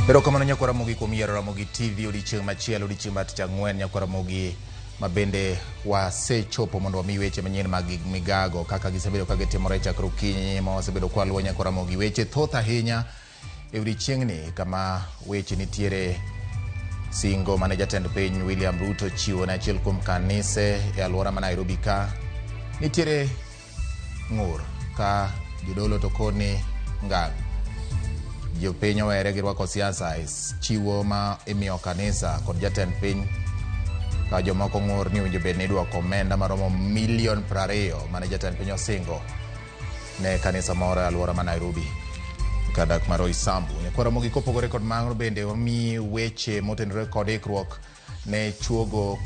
Erokamano Nyakwar Ramogi kuom yiero Ramogi TV odiechieng' machielo, odiechieng' mar tich ang'wen Nyakwar Ramogi ma bende wasechopo mondo wami weche manyien mag migago kaka gisebedo ka gitimore chakre okinyi ma wasebedo kwa luwo Nyakwar Ramogi. Weche thoth ahinya e odiechieng'ni kama weche nitiere singo mane jatend piny William Ruto chiwo ne achiel kuom kanise e alwora ma Nairobi ka nitiere ng'ur ka jodolo to koni ngang' jopiny owere gi rwako siasa e chiwo ma imiyo kanisa kod jatend piny ka jomoko ng'ur ni owinjo bed ni idwoko omenda maromo milion 20 mane jatend piny osingo ne kanisa moro e alwora ma Nairobi kadak mar Roysambu. Nyakwara Ramogi kopogore kod mano bende wamiyi weche motenore kod ikruok ne chuogo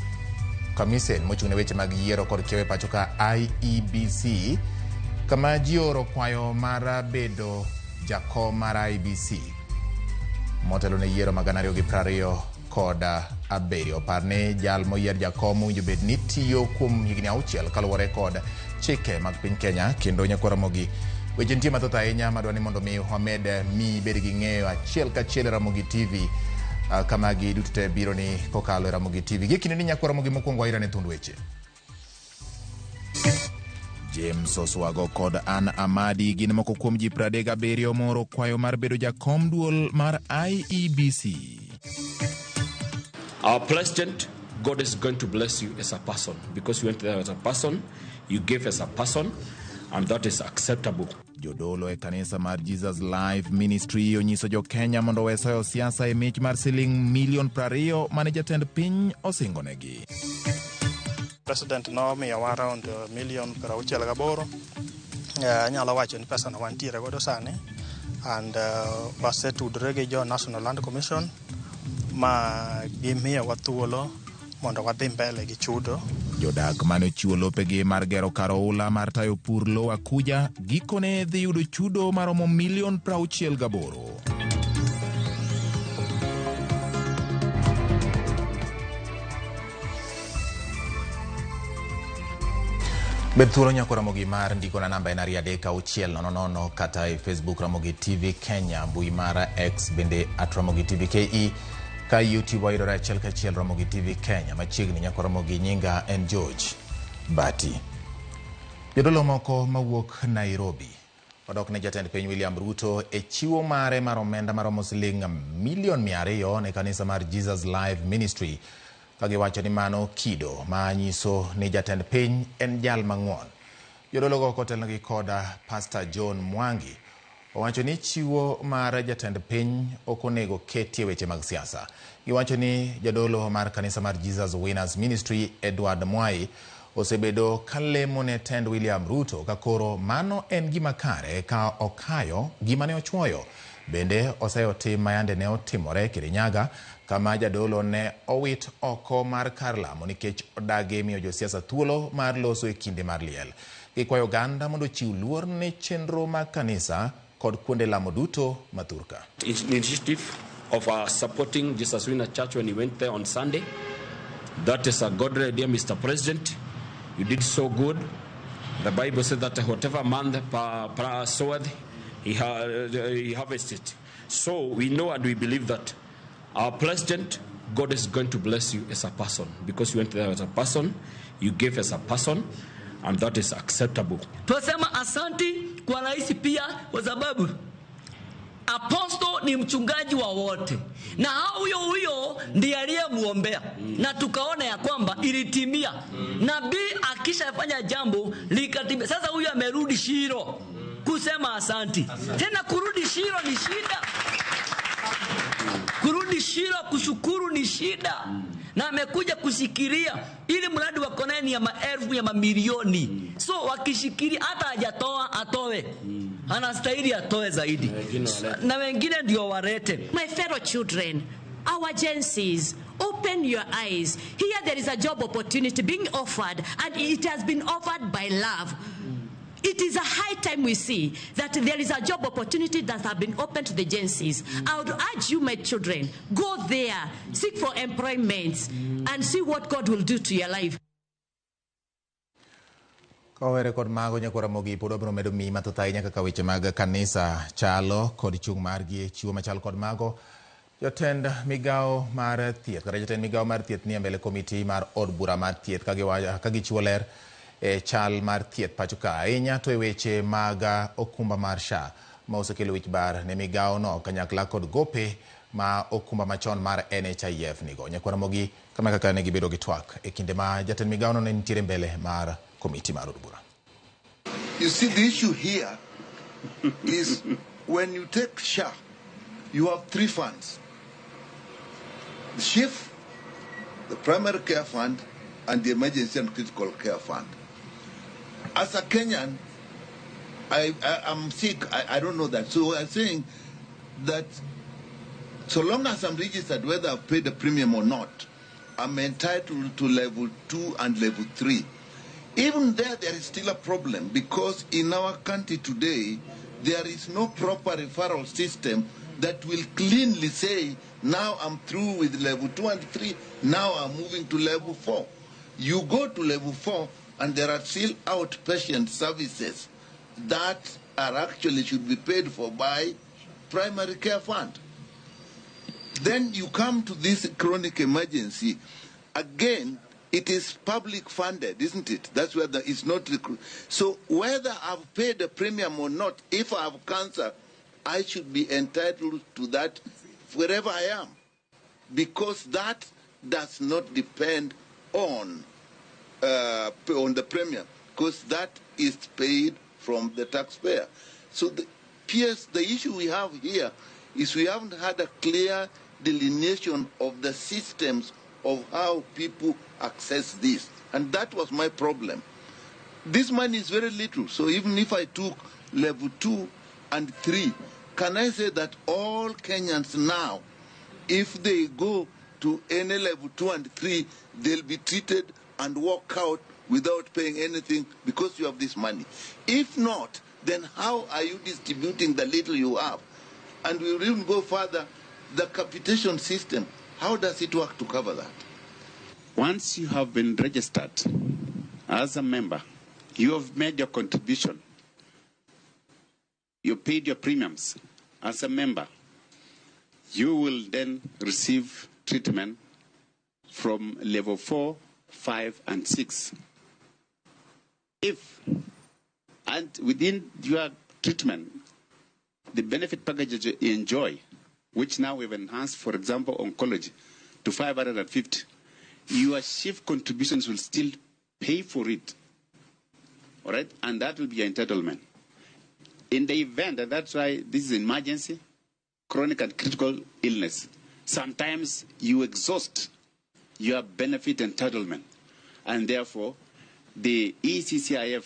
kamisen mochung' ne weche mag yiero kod kiewo e pacho ka IEBC kama ji oro kwayo mar bedo jakom mar IEBC motelo ne yiero mag 2027. Par ni jal moyier jakom owinjo bed ni tiyo kuom higni auchiel kaluwore kod chike mag piny Kenya kendo Nyakwar Ramogi weche nitie mathoth ahinya madwa ni mondo mi wamed mi ibed gi ng'eyo achiel kachiel e Ramogi TV ka magi duto te biro ni kokalo e Ramogi TV. Gie kindeni Nyakwar Ramogi mokwongo waira ne thund weche. James Oswago kod Ann Amadi gin moko kuom ji 37 moro kwayo mar bedo jakom duol mar IEBC. Our president, God is going to bless you as a person because you went there as a person, you gave as a person, and that is acceptable. Jodolo e kanisa mar Jesus Life Ministry onyiso jo-Kenya mondo owe soyo siasa e mich mar siling milion 20 mane jatend piny osingonegi. President nomiyowa around million 68. Anyalo wacho ni pesa no wantiere godo sani and wasetudore gi jo National Land Commission ma gimiyowa thuolo mondo wadhi mbele gi chudo. Jodak mane ochiwo lopegi mar gero kar oula mar tayo pur Lower Kuja gikone dhi yudo chudo maromo milion 68. Bed thuolo nyako Ramogi mar ndiko na namba en 23600 kata e Facebook Ramogi TV Kenya, mbui mar X bende at Ramogi TV KE, ka YouTube wayudore achiel kachiel Ramogi TV Kenya. Machiegni nyako Ramogi, nyinga en George Bati. Jodolo moko mawuok Nairobi odok ne jatend piny William Ruto e chiwo mare mar omenda maromo siling milion 200 ne kanisa mar Jesus Life Ministry ka giwacho ni mano kido ma nyiso ni jatend piny en jal mang'won. Jodologo kotelnegi kod Pastor John Mwangi owacho ni chiwo mar jatend piny ok onego ketie weche mag siasa. Giwacho ni jadolo mar kanisa mar Jesus Winners Ministry Edward Mwai osebedo ka lemo ne tend William Ruto ka koro mano en gima kare ka okayo gima ne ochuoyo. Bende oseyo tim ma yande ne otimore Kirinyaga kama jadolo ne owit oko mar kar lamo nikech odagi miyo josiasa thuolo mar loso e kinde mar liel. Gikwayo oganda mondo ochiw luor ne chenro mag kanisa kod kuonde lamo duto ma thurka. Initiative of supporting Jesus Winner Church when he went there on Sunday. That is a godly idea, Mr. President. You did so good. The Bible said that whatever man soweth, he harvested. So we know and we believe that our president, God is going to bless you as a person because you went there as a person, you gave as a person, and that is acceptable. Tunasema asanti kwa rais pia kwa sababu apostle ni mchungaji wa wote, na huyo huyo ndiye aliyemuombea na tukaona ya kwamba ilitimia. Nabii akishafanya jambo likatimia. Sasa huyu amerudi Shilo kusema asanti. Tena kurudi Shilo ni shida, kurudi Shilo kushukuru ni shida, na amekuja kushikilia ili mradi wako naye ni ya maelfu ya mamilioni. So wakishikilia hata hajatoa atoe, anastahili atoe zaidi, na wengine ndio walete. My fellow children, our Gen Zs, open your eyes. Here there is a job opportunity being offered, and it has been offered by love. It is a high time we see that there is a job opportunity that has been opened to the Gen Zs. I would urge you, my children, go there, seek for employment, and see what God will do to your life. Kowere kod mago Nyakwar Ramogi pod wabiro medo miyi mathoth ahinya kaka weche mag kanisa chalo kod chung' margi e chiwo machal kod mago. Jotend migawo mar thieth kata jatend migawo mar thieth nie mbele komiti mar od bura mar thieth ka gichiwo ler e chal mar thieth pacho ka, ahinya to e weche mag okumba mar SHA ma osekelo wich bar ne migawo no kanyakla kod gope ma okumba machon mar NHIF nigo. Nyakwar Ramogi kama kaka ne gibedo gi twak e kinde ma jatend migawo no ne nitiere mbele mar komiti mar od bura. You see, the issue here is when you take SHA, you have three funds. The SHIF, the Primary Care Fund, and the Emergency and Critical Care Fund. As a Kenyan, I'm sick, I don't know that. So I'm saying that so long as I'm registered, whether I've paid a premium or not, I'm entitled to level 2 and level 3. Even there, there is still a problem, because in our country today, there is no proper referral system that will cleanly say, now I'm through with level 2 and 3, now I'm moving to level 4. You go to level 4, and there are still outpatient services that are actually should be paid for by primary care fund. Then you come to this chronic emergency. Again, it is public funded, isn't it? That's where it's not. So whether I've paid a premium or not, if I have cancer, I should be entitled to that wherever I am, because that does not depend on the premium, because that is paid from the taxpayer. So the issue we have here is we haven't had a clear delineation of the systems of how people access this. And that was my problem. This money is very little, so even if I took level 2 and 3, can I say that all Kenyans now, if they go to any level 2 and 3, they'll be treated and walk out without paying anything because you have this money? If not, then how are you distributing the little you have? And we'll even go further, the capitation system, how does it work to cover that? Once you have been registered as a member, you have made your contribution. You paid your premiums as a member. You will then receive treatment from level 4, 5, and 6. If, and within your treatment, the benefit package you enjoy, which now we've enhanced, for example, oncology, to 550, your SHIF contributions will still pay for it, all right? And that will be your entitlement. In the event, and that's why this is emergency, chronic and critical illness, sometimes you exhaust your benefit entitlement, and therefore the ECCIF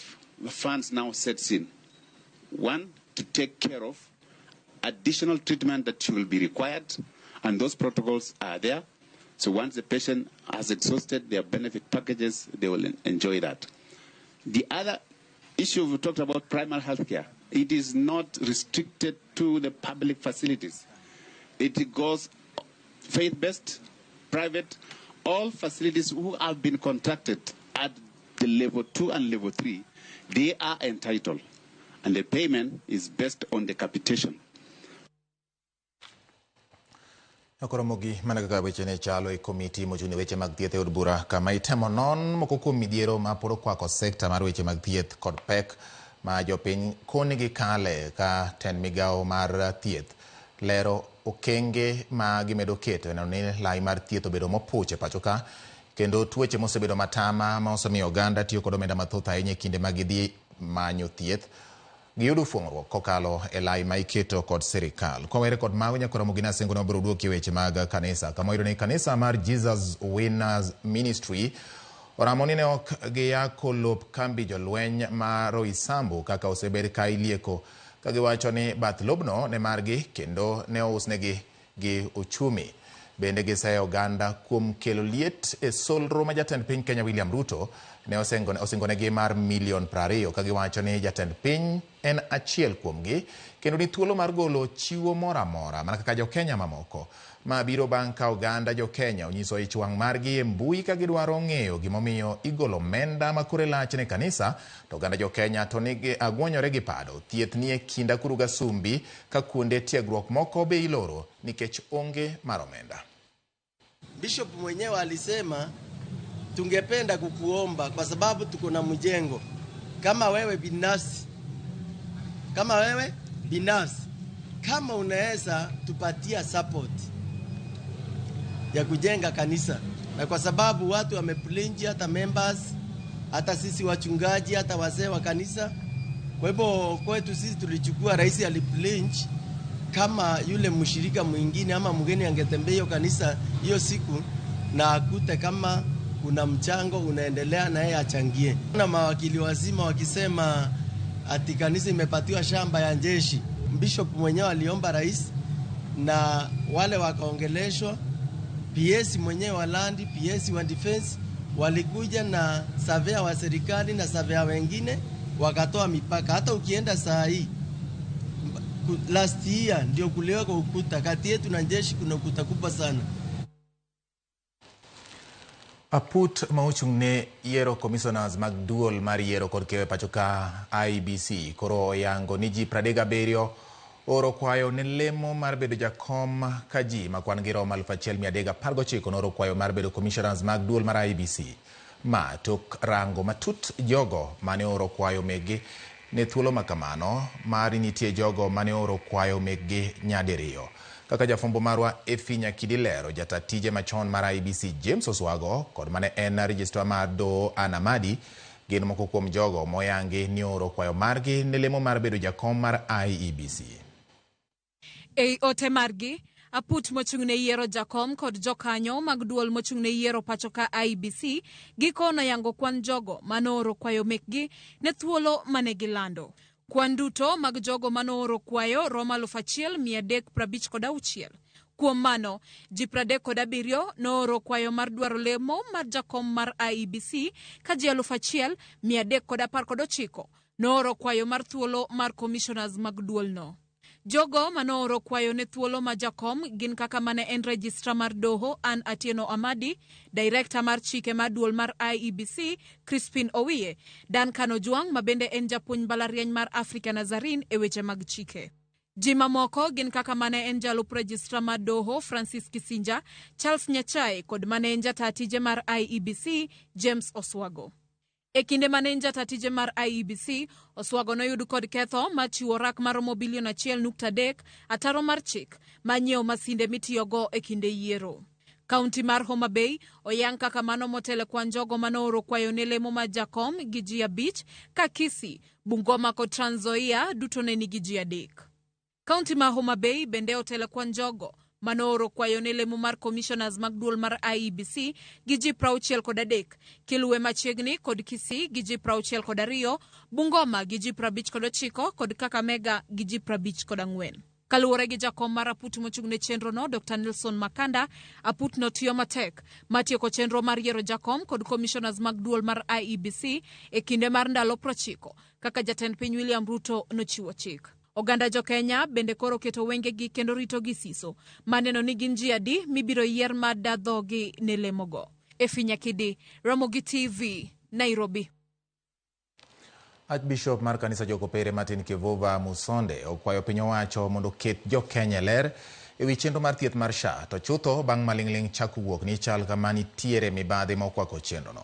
funds now sets in. One, to take care of additional treatment that will be required, and those protocols are there. So once the patient has exhausted their benefit packages, they will enjoy that. The other issue we talked about, primary health care, it is not restricted to the public facilities. It goes faith-based, private, all facilities who have been contracted at the level 2 and level 3, they are entitled. And the payment is based on the capitation. Okoromogi mana kaka weche ne chalo e komiti mochung' ne weche mag thieth e od bura kama itemo non moko kuom midhiero ma pod okwako sekta mar weche mag thieth kod pek ma jopiny koni gikale ka tend migawo mar thieth lero okenge ma gimedo keto e neno ni lai mar thieth obedo mopuch e pacho ka kendo tuoche mosebedo matama ma osemiyo oganda tiyo kod omenda mathoth ahinya e kinde ma gidhi manyo thieth giyudo fuong'ruok kokalo e lai ma iketo kod sirikal. Kwawere kod mago nyaka Ramogi Nasengo ne wabiro duoki weche mag kanisa kama wayudo ni kanisa mar Jesus Winners Ministry oramo ni ne ok giyako lop kambi jolweny ma Roysambu kaka osebed ka ilieko ka giwacho ni bath lobno ne margi kendo ne ousnegi gi uchumi. Bende giseyo oganda kuom kelo liet e solro ma jatend piny Kenya William Ruto ne osingonegi mar milion 20 ka giwacho ni jatend piny en achiel kuomgi kendo ni thuolo mar golo chiwo moro amora mana kaka jo-Kenya mamoko. Ma biro bang' ka oganda jo-Kenya onyiso ich wang' margi e mbui ka gidwaro ng'eyo gimomiyo igolo omenda ma kore lach ne kanisa to oganda jo-Kenya to nigi agwonyore gi pado. Thieth nie kind akuru ga sumbi ka kuonde tiegruok moko be iloro nikech onge mar omenda. Bishop mwenyewe alisema tungependa kukuomba kwa sababu tuko na mjengo. Kama wewe binafsi, kama wewe binafsi, kama unaweza tupatia support ya kujenga kanisa, na kwa sababu watu wameplinji, hata members, hata sisi wachungaji, hata wazee wa kanisa. Kwa hivyo kwetu sisi tulichukua, rais aliplinji kama yule mshirika mwingine ama mgeni angetembea hiyo kanisa hiyo siku na akute kama kuna mchango unaendelea na yeye achangie. Na mawakili wazima wakisema ati kanisa imepatiwa shamba ya jeshi. Bishop mwenyewe aliomba rais na wale wakaongeleshwa, PS mwenyewe wa land, PS wa defense walikuja na surveyor wa serikali na surveyor wengine wakatoa mipaka. Hata ukienda saa hii, last year ndio kuliweka ukuta kati yetu na jeshi, kuna ukuta kubwa sana. Aput ma ochung' ne yiero commissioners mag duol mar yiero kod keyo e pacho ka IEBC koro oyango ni ji 37 oro kwayo ne lemo mar bedo jakom ka ji ma kwan gi romo 1319 nooro kwayo mar bedo commissioners mag duol mar IEBC. Ma tok rango matut jogo mane oro kwayo mekgi ne thuolo makamano mar nitie jogo mane oro kwayo mekgi nyadiriyo. Kaka jafwambo marwa Effie Nyakidi lero, jata tije machon mar IEBC James Oswago kod mane en registrar mar doho Ann Amadi gin moko kuom jogo moyangi ni oro kwayo margi ne lemo mar bedo jakom mar IEBC. Ei ote margi, aput mochung' ne yiero jakom kod jokanyo mag duol mochung' ne yiero pacho ka IEBC giko noyango kwan jogo manooro kwayo mekgi ne thuolo mane gilando. Kwan duto mag jogo manooro kwayo romo 1356. Kuom mano, ji 37 nooro kwayo mar dwaro lemo mar jakom mar IEBC ka ji 1319 nooro kwayo mar thuolo mar commissioners mag duolno. Jogo manooro kwayo ne thuolo ma jakom gin kaka mane en registrar mar doho Ann Atieno Amadi, director mar chike mar duol mar IEBC Crispin Owiye, Duncan Ojwang' ma bende en japuonj mbalariany mar Africa Nazarene e weche mag chike. Ji mamoko gin kaka mane en jalup registrar mar doho Francis Kisinja, Charles Nyachae kod mane en jata tije mar IEBC James Oswago. E kinde mane en jata tije mar IEBC, Oswago noyud kod ketho mar chiwo rak maromo bilion 1.3 ataro mar chik mar nyiewo masinde mitiyogo e kinde yiero. Kaunti mar Homa Bay oyang kaka mano motelo kwan jogo manooro kwayo ne lemo mar jakom gi ji 5 ka Kisii, Bungoma kod Trans Nzoia duto ne nigi ji 3. Kaunti mar Homa Bay bende otelo kwan jogo manooro kwayo ne lemo mar commissioners mag duol mar IEBC gi ji 63, kiluwe machiegni kod Kisii gi ji 62, Bungoma gi ji 59 kod Kakamega gi ji 54. Kaluwore gi jakom mar aput mochung' ne chenrono Dr. Nelson Makanda, aput no tiyo matek matieko chenro mar yiero jakom kod commissioners mag duol mar IEBC e kinde mar ndalo 90 kaka jatend piny William Ruto nochiwo chik. Oganda jo-Kenya bende koro keto wengegi kendo rito gi siso maneno ni gin ji adi mibiro yier mar dadhogi ne lemogo. Effie Nyakidi, Ramogi TV, Nairobi. Archbishop mar kanisa Jokopere Martin Kivuva Musonde okwayo piny owacho mondo oket jo-Kenya e ler ewi chenro mar thieth mar SHA to chutho bang' maling'ling' chako wuok ni chal kama nitiere mibadhi mokwako chenrono.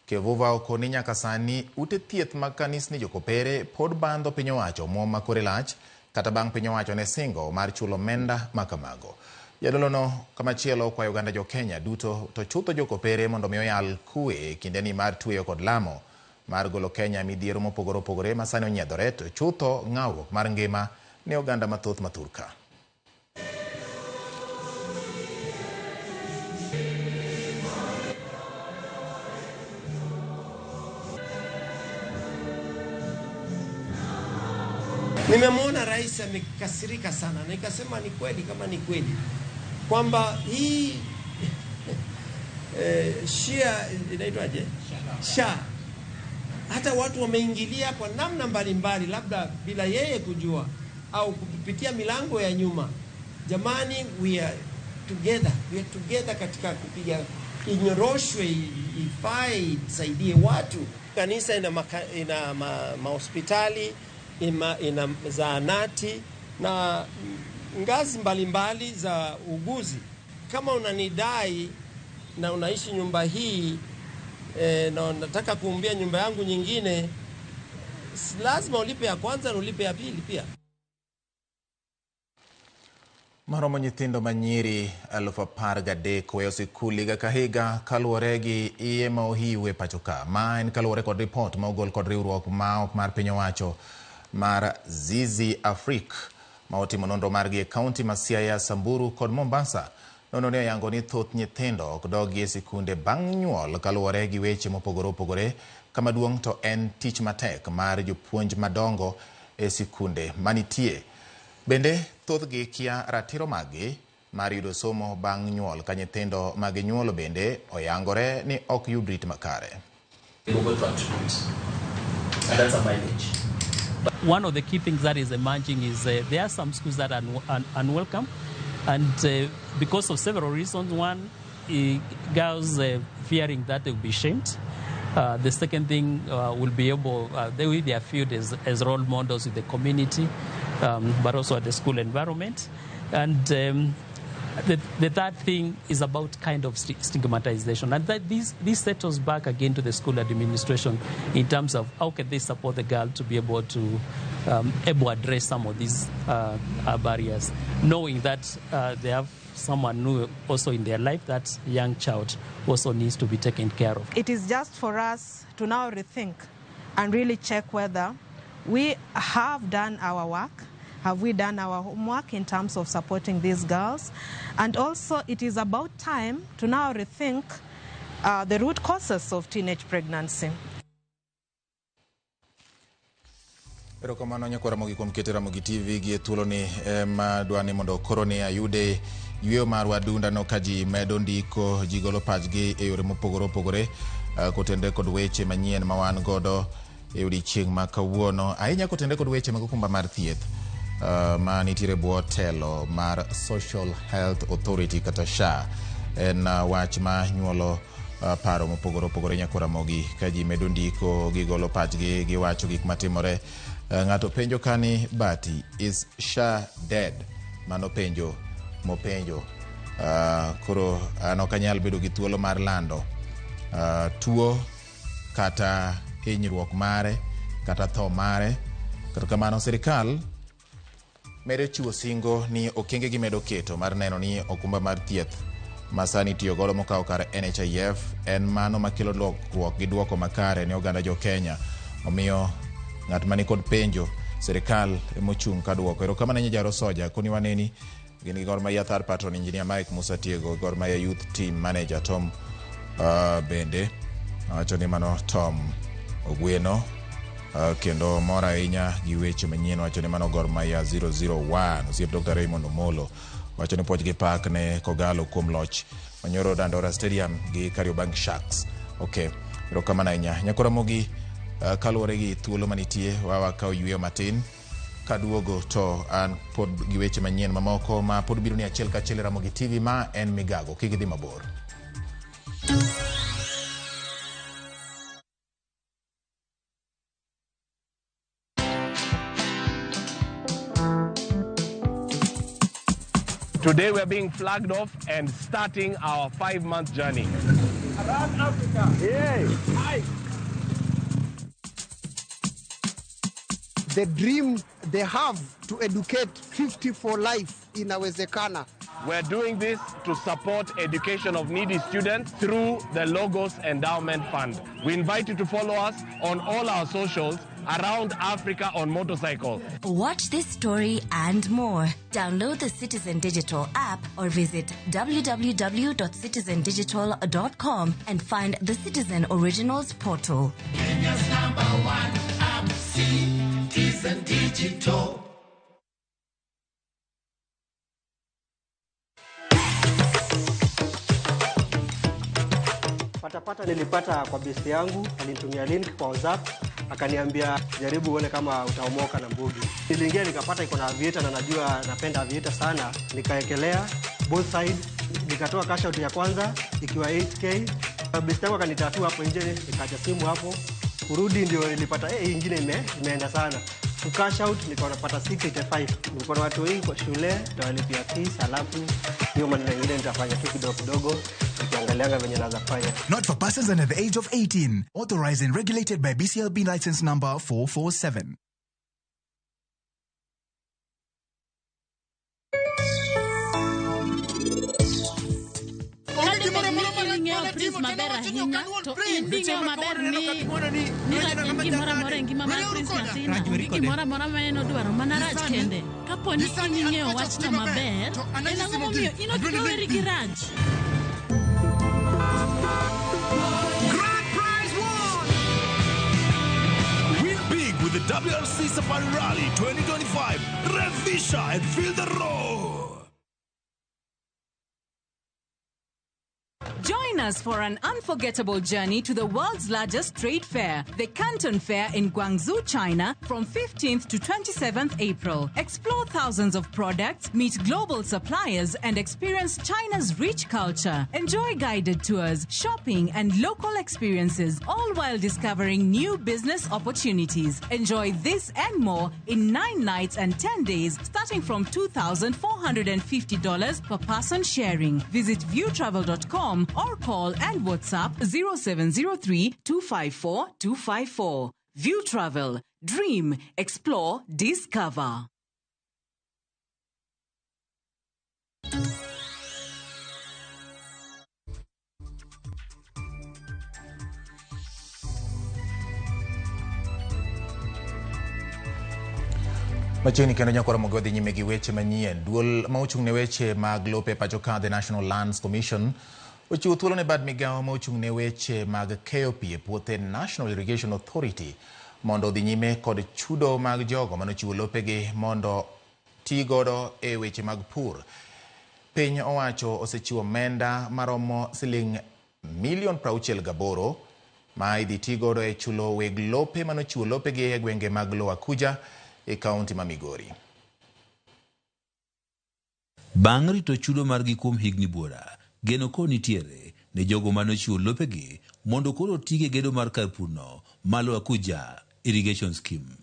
Kivuva okoni nyaka sani ute thieth mag kanisni Jokopere pod bandho piny owacho omuom ma kore lach kata bang' piny owacho ne singo mar chulo omenda ma kamago. Jadolono kamachielo okwayo oganda jo-Kenya duto to chutho Jokopere mondo mi oyal kwe e kindeni mar tweyo kod lamo mar golo Kenya midhiero mopogore opogore ma sani onyiedhore to chutho ng'awruok mar ngima ne oganda mathoth ma thurka. Nimemwona rais amekasirika sana, nikasema ni kweli, kama ni kweli kwamba hii Shia inaitwaje? SHA Hata watu wameingilia kwa namna mbalimbali, labda bila yeye kujua au kupitia milango ya nyuma. Jamani, we are together, we are together katika kupiga, inyoroshwe, ifae, isaidie watu. Kanisa ina mahospitali, ina zahanati na ngazi mbalimbali za uguzi. Kama unanidai na unaishi nyumba hii na unataka kuumbia nyumba yangu nyingine, lazima ulipe ya kwanza na ulipe ya pili pia. Maromo nyithindo manyiri 13,000 weyo sikul higa ka higa kaluwore gi iye ma ohiw e pacho ka. Ma en kaluwore kod ripot ma ogol kod riwruok ma ok mar piny owacho mar Zizi Afrique ma otimo nonro margi e kaunti ma Siaya, Samburu kod Mombasa. Nonro ne oyango ni thoth nyithindo ok dogi e sikunde bang' nyuol kaluwore gi weche mopogore opogore. Kama duong' to en tich matek mar jopuonj madongo e sikunde manitie. Bende thothgi kia ratiro maggi mar yudo somo bang' nyuol ka nyithindo ma ginyuolo bende oyangore ni ok yud rit makare. One of the key things that is emerging is there are some schools that are unwelcome, and because of several reasons. One, girls fearing that they will be shamed. The second thing will be able, they will be viewed as role models in the community, but also at the school environment. And the third thing is about kind of stigmatization. And that this settles back again to the school administration in terms of how can they support the girl to be able to address some of these barriers, knowing that they have someone new also in their life, that young child also needs to be taken care of. It is just for us to now rethink and really check whether we have done our work. Have we done our homework in terms of supporting these girls? And also it is about time to now rethink the root causes of teenage pregnancy. Erokamano nyakwa Ramogi kuom keto Ramogi TV gi e thuoloni ma dwani mondo koro ni ayude yweyo marwa dundano ka ji medo ndiko, ji golo pachgi e yore mopogore opogore kotenore kod weche manyien ma wan godo e odiechieng' ma kawuono, ahinya kotenore kod weche mag okumba mar thieth ma nitiere bwo telo mar Social Health Authority kata SHA. En wach ma nyuolo paro mopogore opogore nyakwa Ramogi ka ji medo ndiko, gigolo pachgi, giwacho gik matimore. Ng'ato penjo kani, Bati, is SHA dead? Mano penjo mopenjo. Koro an ok anyal bedo gi thuolo mar lando tuo kata hinyruok mare kata tho mare. Kata kamano sirikal medo chiwo singo ni okenge gimedo keto mar neno ni okumba mar thieth ma sani itiyo godo mokawo kar NHIF en mano makelo lokruok gi duoko makare ne oganda jo Kenya. Omiyo ng'at mani kod penjo, sirikal emochung' ka duoko. Erokamano ne Jaro Soja koni waneni gin gi Gor Mahia third patron engineer Mike Musa Tiego, Gor Mahia youth team manager Tom bende wacho ni mano Tom Ogweno kendo mor ahinya gi weche manyien, wacho ni mano Gor Mahia 001. Osiep Dr. Raymond Omolo wacho ni puoch gi pak ne Kogalo kuom loch manyoro Dandora Stadium gi Kariobangi Sharks. Okay, erokamano ahinya nyakwa Ramogi. Kaluwore gi thuolo manitie, wakawo yweyo matin kaduogo to an pod gi weche manyien mamoko ma pod biro ni achiel kachiel e Ramogi TV. Ma en Migago, kik idhi mabor. Today we are being flagged off and starting our 5-month journey. Around Africa. Yay. Hi. The dream they have to educate 50 for life inawezekana. We're doing this to support education of needy students through the Logos Endowment Fund. We invite you to follow us on all our socials around Africa on motorcycle. Watch this story and more. Download the Citizen Digital app or visit www.citizendigital.com and find the Citizen Originals portal. Kenya's number one app, Citizen Digital. Patapata nilipata kwa besti yangu, alinitumia link kwa WhatsApp, akaniambia jaribu uone kama utaomoka na mbugi. Niliingia nikapata iko na aviator na najua napenda aviator sana, nikaekelea both side, nikatoa cash out ya kwanza ikiwa 8k. Besti yangu akanitatua hapo nje, nikaacha simu hapo. Kurudi ndio nilipata hii ingine imeenda sana. Ku cash out nikawa napata 685. Nilikuwa na watu wengi kwa shule, nitawalipia fees, alafu hiyo maneno ingine nitafanya tu kidogo kidogo, nikiangalianga venye naweza fanya. Not for persons under the age of 18. Authorized and regulated by BCLB license number 447. Kata bed ni in ing'eyo Prince maber ahinya, to in be ing'eyo maber ni Raj en gimoro amora e ngima mar Prince nyathina. Onge gimoro amora ma en odwaro, mana Raj kende. Kapo ni in ing'eyo wachno maber, en ang'o momiyo in ok iweri gi Raj? Grand prize won! Win big with the WRC Safari Rally 2025. Revisha and feel the roar. Join us for an unforgettable journey to the world's largest trade fair, the Canton Fair in Guangzhou, China, from 15th to 27th April. Explore thousands of products, meet global suppliers, and experience China's rich culture. Enjoy guided tours, shopping, and local experiences, all while discovering new business opportunities. Enjoy this and more in 9 nights and 10 days, starting from $2,450 per person sharing. Visit viewtravel.com or call and WhatsApp 0703 254 254. View Travel. Dream, explore, discover. Machiegni kendo nyakora mogo dhi nyime gi weche manyien. Duol ma ochung' ne weche mag lope pacho ka, The National Lands Commission, ochiwo thuolo ne bad migawo ma ochung' ne weche mag keyo pi e puothe National Irrigation Authority mondo odhi nyime kod chudo mag jogo manochiwo lopegi mondo ti godo e weche mag pur. Piny owacho osechiwo omenda maromo siling milion 68 ma idhi ti godo e chulo weg lope manochiwo lopegi e gwenge mag Lower Kuja e kaunti ma Migori. Bang' rito chudo margi kuom higni buora, geno koro nitiere ne jogo manochiwo lopegi mondo koro otige gedo mar kar purno ma Lower Kuja Irrigation Scheme.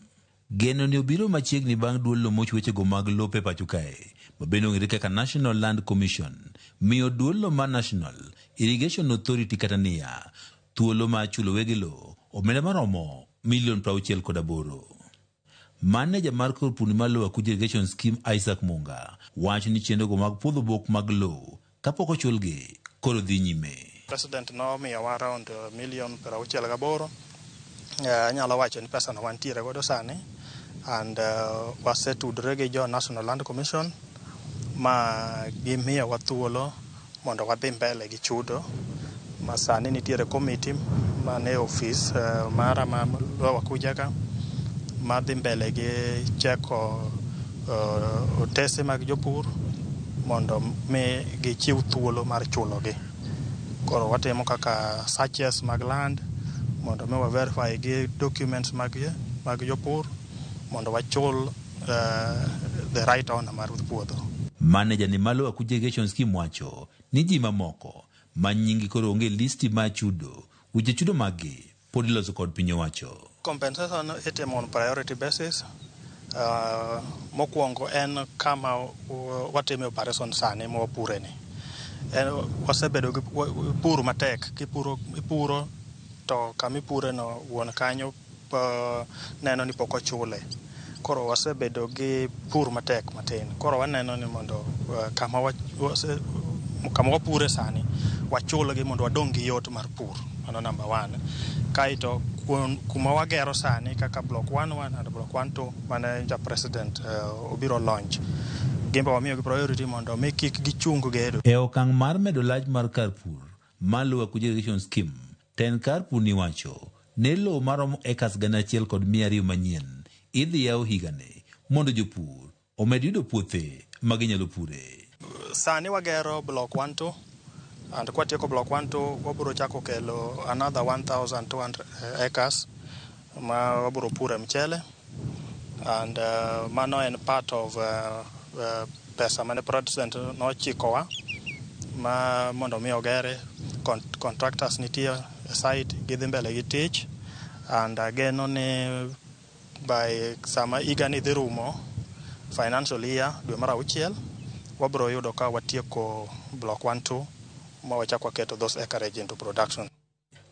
Geno ni obiro machiegni bang' duol no moch wechego mag lope pacho kae, ma bende ong'ere kaka National Land Commission, miyo duol no mar National Irrigation Authority kata NIA thuolo mar chulo wege lowo omenda maromo milion 68. Maneja mar kor pur mar Lower Kuja Irrigation Scheme Isaac Munga wacho ni chenrogo mag puodho bok mag lowo kapok ochulgi koro dhi nyime. President nomiyowa around milion 68. Anyalo wacho ni pesa no wantiere godo sani and wasetudore gi jo National Land Commission ma gimiyowa thuolo mondo wadhi mbele gi chudo ma sani nitiere committee mane ofis mara ma Lower Kuja ka madhi mbele gi cheko otese mag jopur mondo mi gichiw thuolo mar chulogi. Koro watimo kaka searches mag land mondo mi wa verify gi documents mag jopur mondo wachul the right owner mar puodho. Maneja ni mar Lower Kuja Irrigation Scheme wacho ni ji mamoko ma nyingi koro onge listi mar chudo, weche chudo maggi pod iloso kod piny owacho. Compensation itimo on priority basis. Mokwongo en kama watime operation sani ma wapure ni. Wasebedo gi pur matek, ipuro to kama ipure no wuon kanyo neno ni pok ochule. Koro wasebedo gi pur matek matin. Koro waneno ni mondo kama wapure sani wachulgi mondo wadong' gi yot mar pur. Mano number 1. Kaeto kuma wagero sani kaka block 1-1 and block 1-2 mane ja president obiro launch. Gimbe wamiyo gi priority mondo mi kik gichung gedo. E okang' mar medo lach mar kar pur mar Lower Kuja Irrigation Scheme, ten kar pur ni wacho ne lowo maromo acres 1,200 manyien idhi yaw higani mondo jopur omed yudo puothe ma ginyalo pure. Sani wagero block 1-2 And kwatieko block 1 2 wabiro chako kelo another 1200 acres ma wabiro pure mchele and mano en part of pesa mane president nochikowa ma mondo mi ogere. Contractors nitie e site, gidhi mbele gi tich and ageno ni by sama higa ni dhi rumo, financial year, dwe mar auchiel, wabiro yudo ka watieko block 1 2 ma wachako waketo those acreage into production.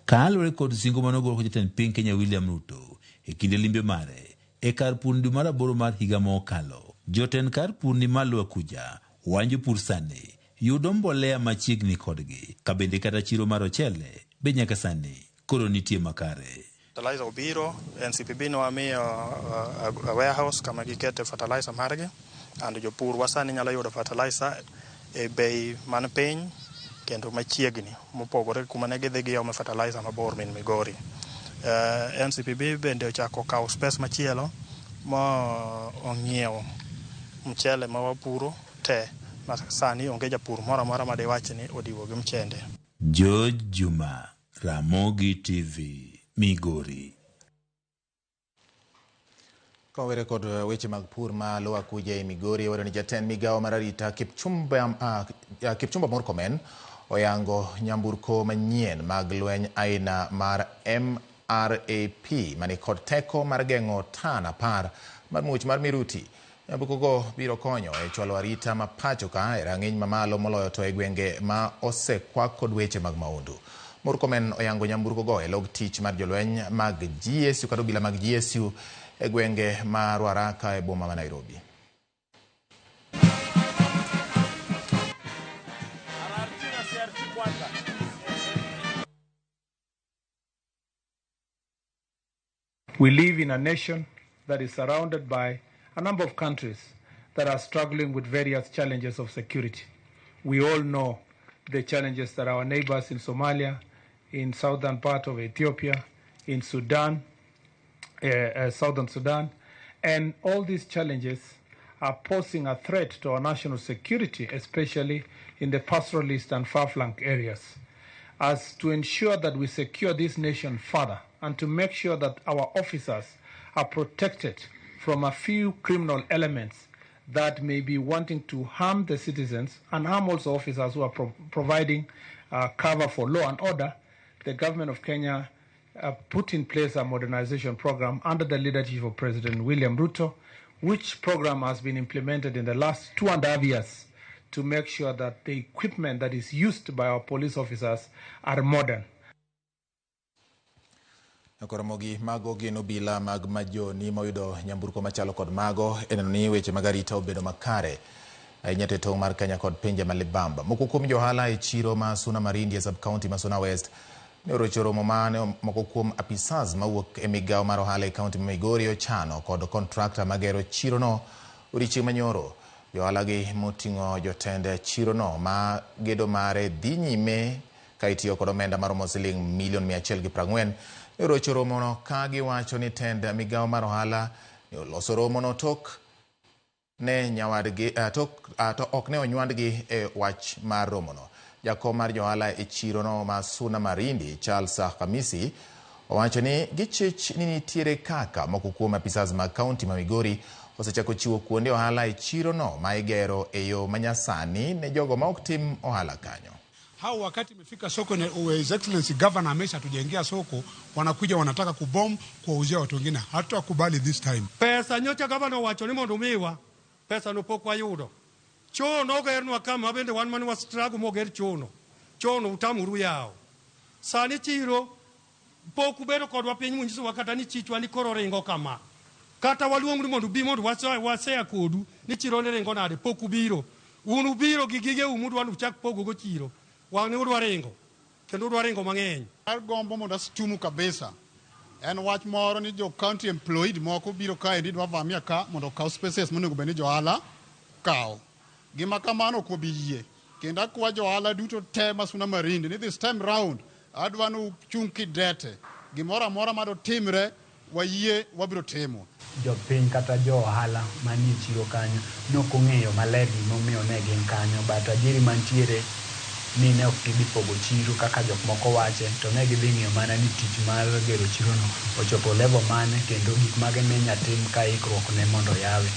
Kaluwore kod singo manogol kod jatend piny Kenya William Ruto e kinde limbe mare e kar pur dwe mar aboro mar higa mokalo, jotend kar pur ni malo Akuja wanjo pur sani yudo mbolea machiegni kodgi ka bende kata chiro mar ochele be nyaka sani koro nitie makare. Fertilizer obiro, NCPB nowamiyo a warehouse kama gikete fertilizer margi and jopur wa sani nyalo yudo fertilizer e bei man piny kendo machiegni mopogore kuma ne gidhi giome fertilizer mabor min Migori. NCPB bende ochako kawo space machielo ma ong'iewo mchele ma wapuro te ma sani onge japur moro amora madiwach ni odiwo gi mchende. George Juma, Ramogi TV, Migori. Kowere kod weche mag pur ma Lower Kuja e Migori, wayudo ni jatend migawo mar arita Kipchumba Murkomen oyango nyamburko manyien mag lweny aina mar MRAP mani kod teko mar geng'o tan 10 mar muoch mar miruti. Nyamburko go biro konyo e chwalo arita ma pacho ka e rang'iny mamalo moloyo to e gwenge ma osekwak kod weche mag maundu. Murkomen oyango nyamburko go e log tich mar jolweny mag GSU kata obila mag GSU e gwenge ma Ruaraka e boma ma Nairobi. We live in a nation that is surrounded by a number of countries that are struggling with various challenges of security. We all know the challenges that our neighbors in Somalia, in southern part of Ethiopia, in Sudan, southern Sudan, and all these challenges are posing a threat to our national security, especially in the pastoralist and far-flung areas. As to ensure that we secure this nation further and to make sure that our officers are protected from a few criminal elements that may be wanting to harm the citizens and harm also officers who are providing cover for law and order, the government of Kenya put in place a modernization program under the leadership of President William Ruto, which program has been implemented in the last 2.5 years to make sure that the equipment that is used by our police officers are modern. Koromogi mago gin obila mag majoni moyudo nyamburko machalo kod mago e neno ni weche mag arita obedo makare ahinya to e tong' mar Kenya kod pinje ma libamba. Moko kuom johala e chiro ma Suna Marindi e sub-county ma Suna West ne orocho romo mane moko kuom apisas mawuok e migawo mar ohala e kaunti ma Migori ochano kod kontrakta magero chirono odiechieng' manyoro. Johala gi moting'o jotend chirono ma gedo mare dhi nyime ka itiyo kod omenda maromo siling milion 140 ne orocho romono ka giwacho ni tend migawo mar ohala ne oloso romono tok ne nyawadgi to ok ne onywandgi e wach mar romono. Jakom mar johala e chirono ma Suna Marindi, Charles Khamisi, owacho ni gichich ni nitiere kaka moko kuom apisas mag kaunti ma Migori osechako chiwo kuonde ohala e chirono ma igero e yo manyasani ne jogo ma ok tim ohala kanyo. Hao wakati imefika soko na His Excellency Governor amesha tujengea soko, wanakuja wanataka kubom kuwauzia watu wengine. Hatutakubali this time. Pesa nyocha governor wacho ni mondo miwa, pesa no pok wayudo. Choo nogernwa kama bende wan mane wa struggle moger chono. Chono utamuru yao. Sani chiro pok ubedo kodwa piny munyisowa kata ni chichwa ni koro ringo kama. Kata waluong ni mondo ubi mondo wasea kodu ni chiro ne ringo nade pok ubiro. Un ubiro gi gige u mudwa ni uchak pogo go chiro. Wang' ni udwa ringo kendo udwa ringo mang'eny. Agombo mondo astumu kabisa. En wach moro ni jo county employed moko biro kaendi dwa vamia ka mondo okaw spaces monego bed ni johala kawo. Gima kamano ok obi yie. Kendo akwa johala duto te ma Suna Marindi ni this time round adwa ni uchung kidete. Gimoro amora madotimre wayie wabiro timo. Jopiny kata jo ohala manie chiro kanyo nok ong'eyo maler gimomiyo ne gin kanyo, but ajiri mantiere ni ne ok gidhi pogo chiro kaka jok moko wache, to ne gidhi ng'iyo mana ni tich mar gero chirono ochopo level mane kendo gik mage minya tim ka ikruok ne mondo yawe.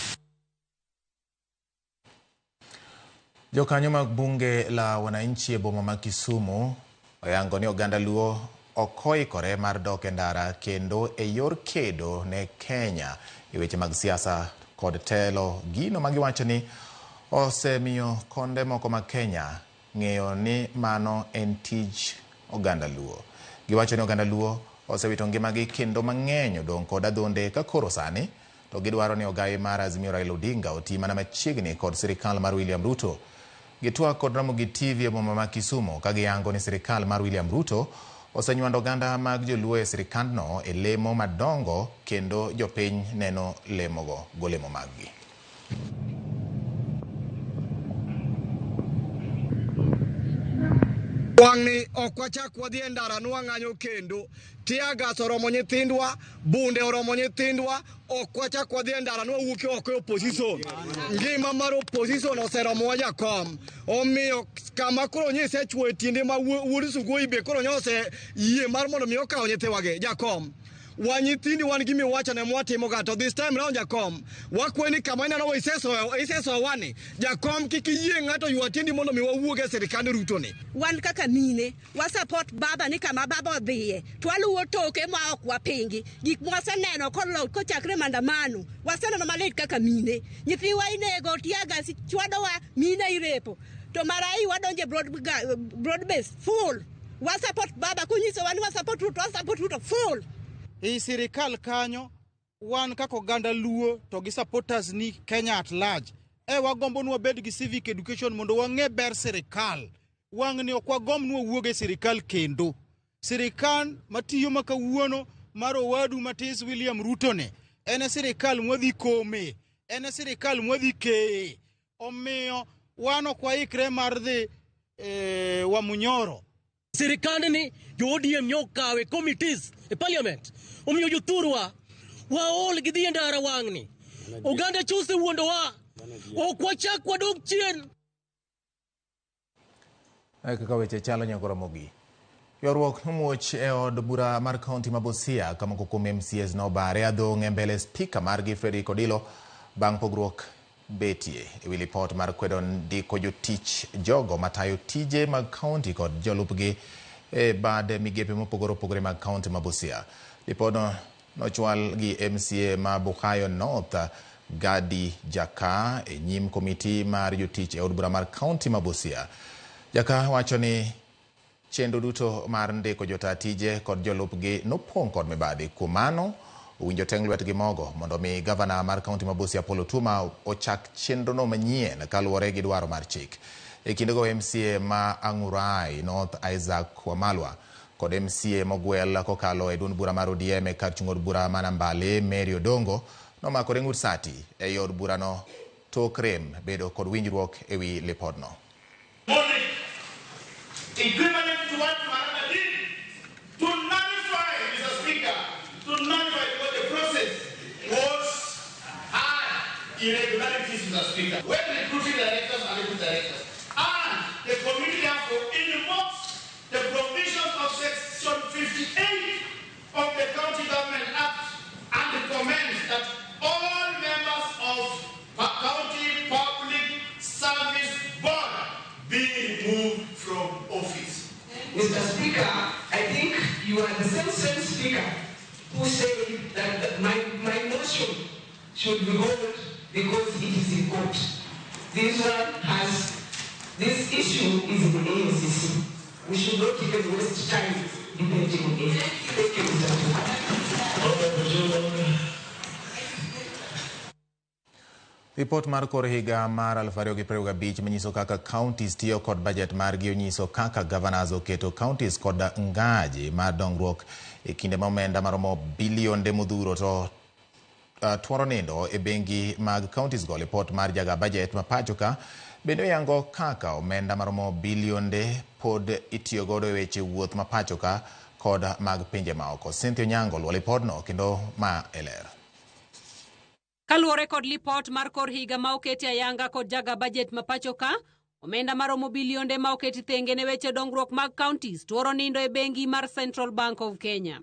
Jokanyo mag bunge la wananchi e boma ma Kisumu oyango ni oganda Luo ok oikore mar dok e ndara kendo e yor kedo ne Kenya e weche mag siasa kod telo, gino magiwacho ni osemiyo konde moko ma Kenya ng'eyo ni mano en tij oganda Luo. Giwacho ni oganda Luo osewito ngimagi kendo mang'eny odong' kod adhonde ka koro sani to gidwaro ni ogai mar Azimio Raila Odinga oti mana machiegni kod sirikal mar William Ruto. Gitwak kod Ramogi TV e boma ma Kisumu ka giyango ni sirikal mar William Ruto osenywando oganda mag joluo e sirikandno e lemo madongo kendo jopiny neno lemogo golemo maggi. Wang'ni ok wachak wadhi e ndara nwang'anyo kendo. Tear gas oromo nyithindwa, bunde oromo nyithindwa, ok wachak wadhi e ndara nwawuok oko e opposition. Ngima mar opposition oseromowa jakom. Omiyo kama koro nyisechuoyo tiende ma wuod Sugoi be koro nyose yie mar mondo mi okaw nyithiwagi jakom. Wan nyithindi wan gima iwachone mwatimoga to this time round jakom wakwayi ni kama ineno isesowani jakom kik iyie ng'ato ywa tiendi mondo mi wawuog e sirikand Ruto ni. Wan kaka mine wa support baba ni kama baba odhiye to waluwo toke ma ok wapingi. Gik mwaseneno kochakre maandamano waseneno malit kaka mine. Nyithiwa inego, tear gas chwadowa, mine irepo. To marai wadonje broad base full. Wa support baba kunyisowa ni wa support Ruto, wa support Ruto full. Ei sirikal kanyo wan kaka oganda Luo to gi supporters ni Kenya at large wagombo ni wabed gi civic education mondo wang'e ber sirikal. Wang'ni ok wagomb ni wawuog e sirikal kendo. Sirikal matiyo ma kawuono mar owadu matis William Ruto ni en e sirikal mwadhi kome, en e sirikal mwadhi keye. Omiyo wan ok waikre mar dhi Wamunyoro. Sirikandni jo ODM nyokawe committees e parliament. Omiyo jothurwa waol gi dhi e ndara wang'ni. Oganda chose wuondowa. Ok wachak wadog chien. Kaka weche chalo nyakoro Ramogi. Ywaruok nomuoch e od bura mar kaunti ma Busia ka moko kuom MCAs nobare adhong' e mbele spika margi Frederick Odilo bang' pogruok betie ewi lipot mar kwedo ndiko jotich jogo matayo tije mag kaunti kod jolupgi e bad migepe mopogore opogore mag kaunti ma Busia. Lipodno nochwal gi MCA ma Bukhayo North Gadi Jaka e nyim komiti mar jotich e od bura mar kaunti ma Busia. Jaka wacho ni chenro duto mar ndiko jota tije kod jolupgi nopong' kod mibadhi. Kuom mano owinjo teng' lwetgi mogo mondo mi gavana mar kaunti ma Busia Apollo Otuoma ochak chenrono manyien kaluwore gi dwaro mar chik. E kindego MCA ma Ang'urai North Isaac Wamalwa kod MCA mogwel kokalo e duond bura mar ODM e kar chung' od bura ma Nambale Mary Odongo nomakore ng'ut sati ei od burano tok rem bedo kod winjruok ewi lipodno. Equivalent to what Maraga did to nullify, Mr. Speaker, to nullify because the process was had irregularities, Mr. Speaker. When recruiting directors and deputy directors, and the committee therefore invokes the provisions of Section 58 of the County Government Act and recommends that all members of County Public Service Board be removed from office. Mr. Speaker, I think you are the same speaker who said that my motion should be held because it is in court. This one has, this issue is in the ANCC. We should not even waste time debating on it. Thank you, Mr. Speaker. Ripot mar kor higa mar 2025 manyiso kaka counties tiyo kod budget margi onyiso kaka governors oketo counties kod ngaji mar dongruok e kinde ma omenda maromo bilionde modhuro to tuoro nindo e bengi mag counties go. Ripot mar jaga budget ma pacho ka bende oyango kaka omenda maromo bilionde pod itiyo godo e weche wuoth ma pacho ka kod mag pinje maoko. Cynthia Onyango luwo lipodno kendo ma e ler. Kaluwore kod lipot mar kor higa ma oketi ayanga kod jaga budget ma pacho ka, Omenda maromo bilionde ma oketi thenge ne weche dongruok mag counties tuoro nindo e bengi mar Central Bank of Kenya.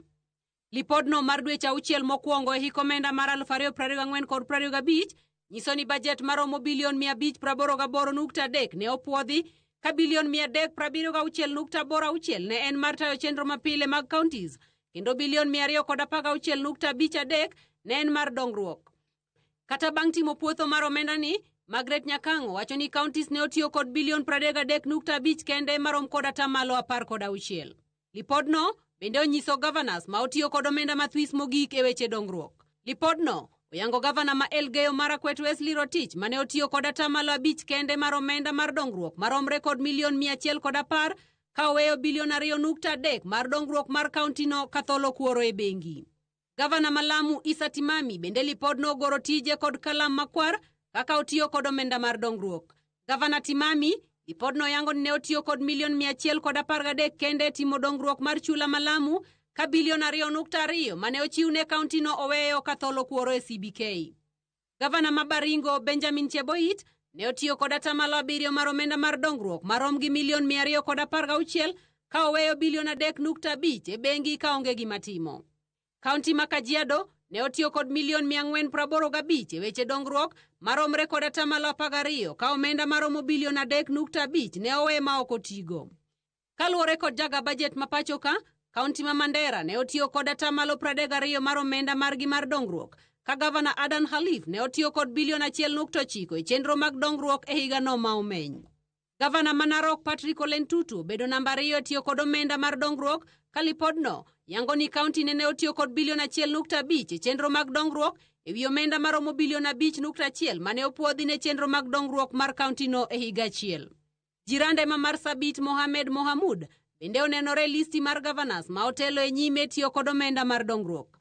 Lipodno mar dweche auchiel mokwongo e hik omenda mar 2024 kod 25 nyiso ni bajet maromo bilion 588.3 ne opuodhi ka bilion 376.86 ne en mar tayo chenro mapile mag counties kendo bilion 216.53 ne en mar dongruok. Kata bang' timo puotho mar omendani, Margaret Nyakang'o wacho ni counties ne otiyo kod bilion 33.5 kende marom kod atamalo 16. Lipodno bende onyiso governors ma otiyo kod omenda mathwis mogik e weche dongruok. Lipodno oyango gavana ma Elgeyo Marakwet Wesley Rotich mane otiyo kod atamalo 5 kende mar omenda mar dongruok maromre kod milion 110 ka oweyo bilion 2.3 mar dongruok mar kauntino katholo kuoro e bengi. Gavana ma Lamu Issa Timami bende lipodno ogoro tije kod kalam makwar kaka otiyo kod omenda mar dongruok. Gavana Timami lipodno yango ni ne otiyo kod milion 113 kende e timo dongruok mar chula ma Lamu ka bilion 2.2 mane ochiw ne kauntino oweyo katholo kuoro e CBK. Gavana ma Baringo Benjamin Cheboit ne otiyo kod atamalo 7 mar omenda mar dongruok marom gi milion 216 ka oweyo bilion 3.5 e bengi ka onge gima timo. Kaunti ma Kajiado ne otiyo kod milion 485 e weche dongruok maromre kod atamalo 12 ka omenda maromo bilion 3.5 ne owe ma ok otigo. Kaluwore kod jaga bajet ma pacho ka, kaunti ma Mandera ne otiyo kod atamalo 32 mar omenda margi mar dongruok ka gavana Adan Khalif ne otiyo kod bilion 1.9 e chenro mag dongruok e higano ma omeny. Gavana ma Narok Patrick Ole Ntutu obedo namba 2 e tiyo kod omenda mar dongruok ka lipodno yango ni kaunti nene otiyo kod bilion 1.5 e chenro mag dongruok e wi omenda maromo bilion 5.1 mane opuodhi ne chenro mag dongruok mar kauntino e higa achiel. Jirande ma Marsabit Mohamed Mohamud bende onenore listi mar governors ma otelo e nyime tiyo kod omenda mar dongruok.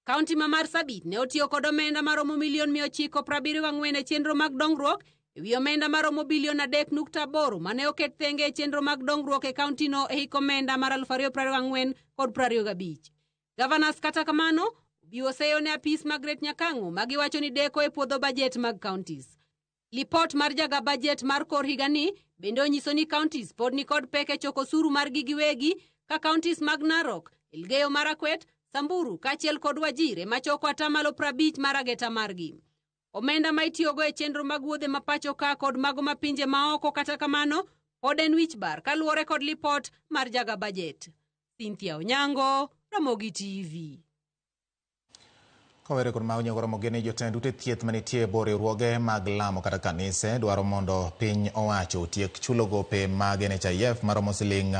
Kaunti ma Marsabit ne otiyo kod omenda maromo milion 974 e chenro mag dongruok e wi omenda maromo bilion 3.8 mane oket thenge e chenro mag dongruok e kauntino e hik omenda mar 2024 kod 25. Governors kata kamano obiwo seyo ne apis Margaret Nyakang'o magiwacho ni deko e puodho bajet mag counties. Lipot mar jaga bajet mar kor higani bende onyiso ni counties pod nikod pek e choko osuru margi giwegi ka counties mag Narok, Elgeyo Marakwet, Samburu kaachiel kod Wajir ema choko atamalo 50 mar ageta margi. Omenda ma itiyogo e chenro mag wuodhe ma pacho ka kod mago ma pinje maoko kata kamano pod en wich bar kaluwore kod lipot mar jaga bajet. Cynthia Onyango, Ramogi TV. Kowere kod mago Ramogi ni jotend ute thieth manitie e bwo riwruoge mag lamo kata kanise dwaro mondo piny owacho otiek chulo gope mag NHIF maromo siling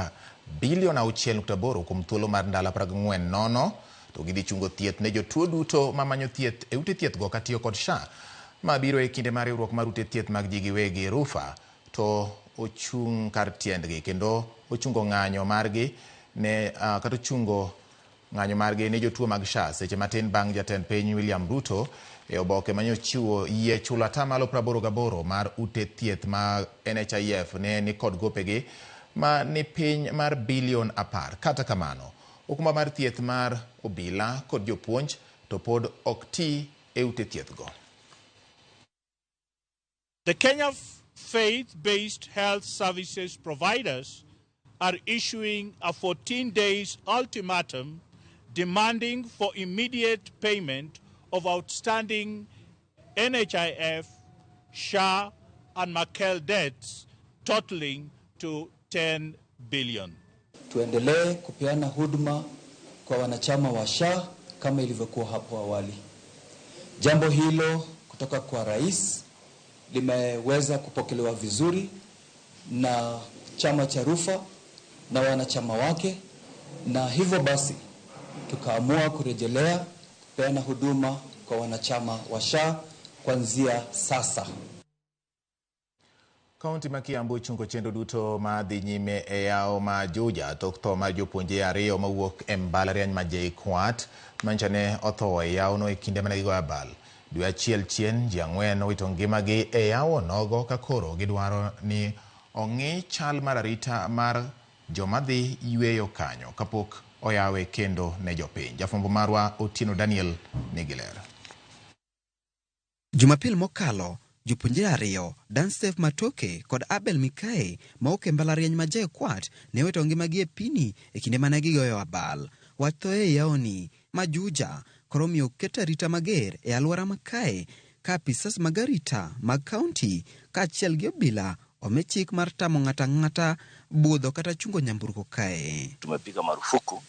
bilion 6.8 kuom thuolo mar ndalo 44 nono to gidhi chungo thieth ne jotuo duto mamanyo thieth e ute thieth go katiyo kod SHA mabiro e kinde mar riwruok mar ute thieth mag ji giwegi RUPHA to ochung' kar tiendgi kendo ochungo ng'anyo margi ne kata ochungo ng'anyo margi ne jotuo mag SHA seche matin bang' jatend piny William Ruto e oboke manyochiwo yie chulo atamalo 88 mar ute thieth ma NHIF ne ni kod gopegi ma ni piny mar bilion 10. Kata kamano, okumba mar thieth mar obila kod jopuonj to pod ok ti e ute thieth go. The Kenya faith-based health services providers are issuing a 14 days ultimatum demanding for immediate payment of outstanding NHIF, SHA, and Makel debts totaling to 10 billion. Tuendelee kupeana huduma kwa wanachama wa SHA kama ilivyokuwa hapo awali. Jambo hilo kutoka kwa rais limeweza kupokelewa vizuri na chama cha RUPHA na wanachama wake, na hivyo basi tukaamua kurejelea kupeana huduma kwa wanachama wa SHA kuanzia sasa. Kaunti ma Kiambu chungo chenro duto ma dhi nyime e yawo ma Juja tok tho mar jopuonje ariyo mawuok e mbalariany ma JKUAT manyicha ne otho e yawono e kinde mane gigoyo abal. Dwe achiel chien ji 4 owito ngimagi e yawo nogo ka koro gidwaro ni ong'i chal mar arita mar joma dhi yweyo kanyo kapok oyawe kendo ne jopiny. Jafwambo marwa Otieno Daniel nigi ler. Jumapil mokalo, Jopuonjre ariyo, Danstef Matoke kod Abel Mikae mawuok e mbalariany ma JKUAT ne owito ngimagi e pini e kinde mane gigoyo abal. Wach tho e yaoni ma Juja koro omiyo oket arita mager e alwora ma kae ka apisas mag arita mag kaunti kaachiel gi obila omi chik mar tamo ng'ato ang'ata budho kata chungo nyamburko kae. Tumepiga marufuku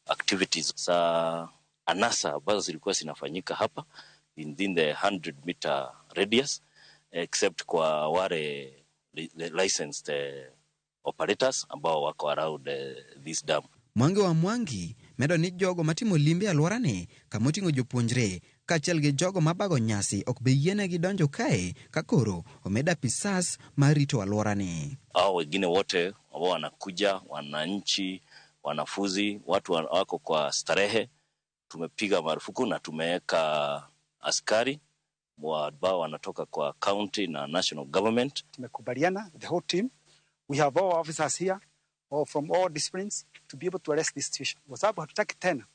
activities za anasa ambazo zilikuwa zinafanyika hapa within the 100 meter radius except kwa wale licensed operators ambao wako around this dam. Mwangi wa Mwangi medo ni jogo matimo limbe e alworani kama oting'o jopuonjre kaachiel gi jogo mabago nyasi ok bi yienegi donjo kae ka koro omed apisas mar rito alworani. Hao wengine wote ambao wanakuja, wananchi, wanafunzi, watu wako kwa starehe, tumepiga marufuku na tumeweka askari ambao wanatoka kwa county na national government. Tumekubaliana the whole team, we have all officers here all from all disciplines to be able to arrest this situation, kwa sababu hatutaki tena.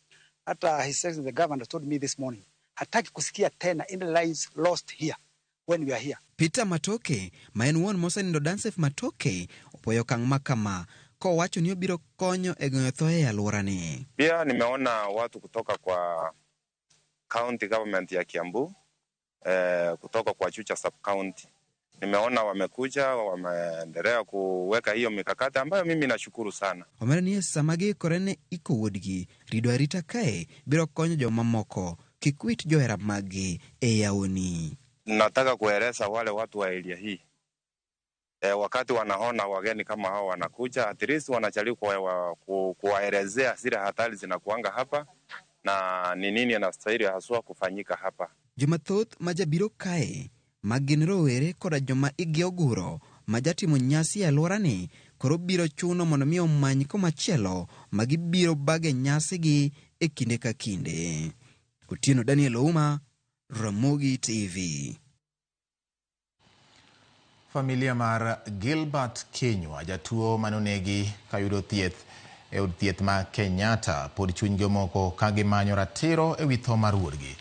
Hata His Excellency the governor told me this morning, hataki kusikia tena any lives lost here when we are here. Peter Matoke ma en wuon mosenindo Dansef Matoke opuoyo okang' ma kama kowacho ni obiro konyo e geng'o tho e alworani. Pia nimeona watu kutoka kwa county government ya Kiambu, kutoka kwa Chucha sub county. Nimeona wamekuja, wameendelea kuweka hiyo mikakati ambayo mimi nashukuru sana. Omedo ni e sama giikore ne iko wuodgi, rido arita kae biro konyo jomamoko kik wit johera maggi e yaoni. Nataka kueleza wale watu wa area hii, wakati wanaona wageni kama hao wanakuja, at least wanajaribu kuwaelezea zile hatari zinakuanga hapa na ni nini inastahili haswa kufanyika hapa. Jomathoth ma jabiro kae ma gin rowere koda joma igi oguro ma jatimo nyasi e alworani koro biro chuno mondo mi omany komachielo ma gibiro bage nyasigi e kinde ka kinde. Otieno Daniel Ouma, Ramogi TV. Familia mar Gilbert Kinyua, jatuo manonegi kayudo thieth e od thieth ma Kenyatta, pod chunygi omoko ka gimanyo ratiro e wi tho mar wuodgi.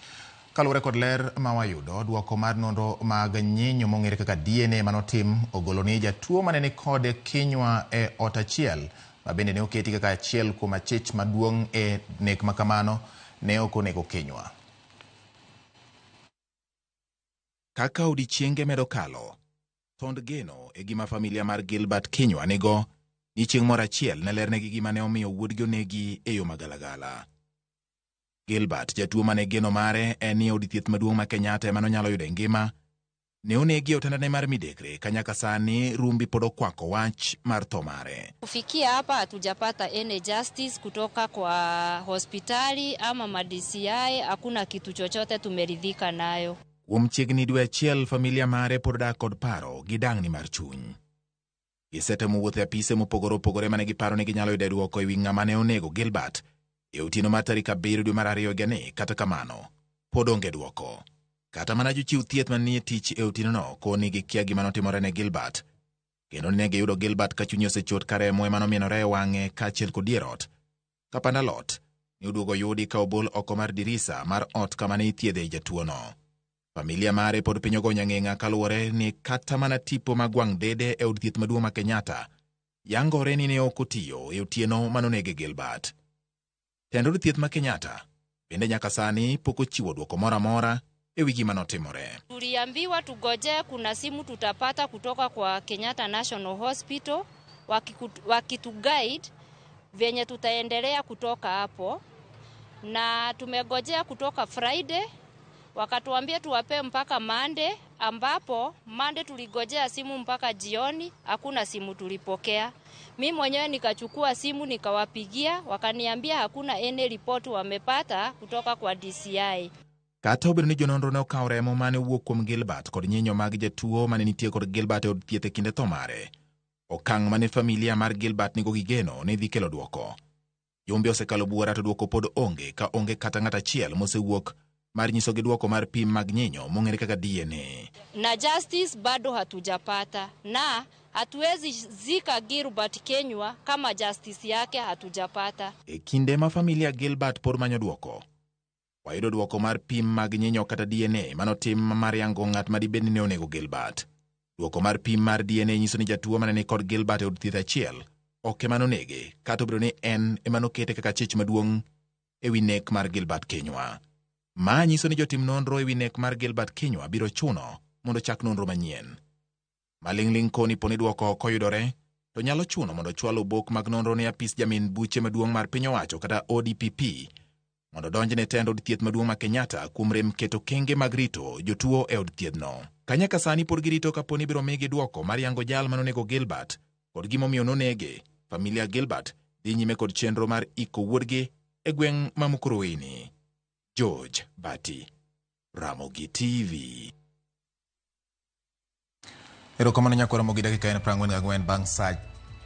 Kaluwore kod ler ma wayudo, duoko mar nonro mag nyinyo mong'ere kaka DNA manotim ogolo ni jatuo mane ni kod Kinyua e ot achiel ma bende ne oketi kaka achiel kuom achich maduong' e nek makamano ne ok onego Kinyua. Kaka odiechienge medo kalo, tond geno e gima familia mar Gilbert Kinyua nigo ni chieng' moro achiel ne lernegi gima ne omiyo wuodgi onegi e yo magalagala. Gilbert, jatuo mane geno mare en ni od thieth maduong' ma Kenyatta ema nonyalo yude ngima, ne onegi e otandane mar midekre ka nyaka sani rumbi pod okwako wach mar tho mare. Kufikia hapa hatujapata any justice kutoka kwa hospitali ama ma DCI, hakuna kitu chochote tumeridhika nayo. Kuom chiegni dwe achiel, familia mare pod dak kod paro gi dang'ni mar chuny. Gisetemo wuotho e apise mopogore opogore mane giparo ni ginyalo yude dwoko e wi ng'ama ne onego Gilbert e otieno mar tarik 7 dwe mar 2 higani, kata kamano pod onge dwoko. Kata mana jochiw thieth manie tich e otienono koni gikia gima notimore ne Gilbert, kendo ne giyudo Gilbert ka chunye osechot ka remo ema nomienore e wang'e kaachiel kod dier ot. Ka pand alot ne oduogo oyudi ka obol oko mar dirisa mar ot kama ne ithiedhe jatuono. Familia mare pod piny ogo nyang'eng'a kaluwore ni kata mana tipo mag wang' dede e od thieth maduong' ma Kenyatta yangore ni ne ok otiyo e otieno manonege Gilbert. Tend od thieth ma Kenyatta bende nyaka sani pok ochiwo dwoko moro amora e wi gima notimore. Tuliambiwa tugoje, kuna simu tutapata kutoka kwa Kenyatta National Hospital wakituguide venye tutaendelea kutoka hapo, na tumegojea kutoka Friday wakatuambia tuwape mpaka Monday, ambapo Monday tuligojea simu mpaka jioni, hakuna simu tulipokea. Mimi mwenyewe nikachukua simu nikawapigia, wakaniambia hakuna any report wamepata kutoka kwa DCI. Kata obedo ni jononro ne okawo remo mane owuok kuom Gilbert kod nyinyo mag jatuo mane nitie kod Gilbert e od thieth e kinde tho mare, okang' mane familia mar Gilbert nigo gi geno ne dhi kelo dwoko. Jumbe osekalo buora to dwoko pod onge, ka onge kata ng'at achiel mosewuok mar nyisogi dwoko mar pim mag nyinyo mong'ere kaka DNA. Na justice bado hatujapata, na hatuwezi zika Gilbert Kinyua kama justice yake hatujapata. E kinde ma familia Gilbert pod manyo dwoko, Wayudo dwoko mar pim mag nyinyo kata DNA manotim mar yango ng'at ma dibed ni ne onego Gilbert. Dwoko mar pim mar DNA nyiso ni jatuo mane ni kod Gilbert e od thieth achiel ok ema nonege, kata obedo ni en ema nokete kaka chich maduong' e wi nek mar Gilbert Kinyua. Ma nyiso ni jotim nonro e wi nek mar Gilbert Kinyua biro chuno mondo chak nonro manyien. Maling'ling' koni poni dwoko ok oyudore, to nyalo chuno mondo chwal obok mag nonro ne apis jamin buche maduong' mar piny owacho kata ODPP mondo donj ne tend od thieth maduong' ma Kenyatta kuom rem keto kenge mag rito jotuo e od thiethno. Ka nyaka sani pod girito kapo ni ibiro migi dwoko mar yango jal manonego Gilbert kod gimomiyo nonege, familia Gilbert dhi nyime kod chenro mar iko wuodgi e gweng' ma Mukurweini. George Bati, Ramogi TV. Erokamano nyakwa Ramogi, dakika en 44 bang' saa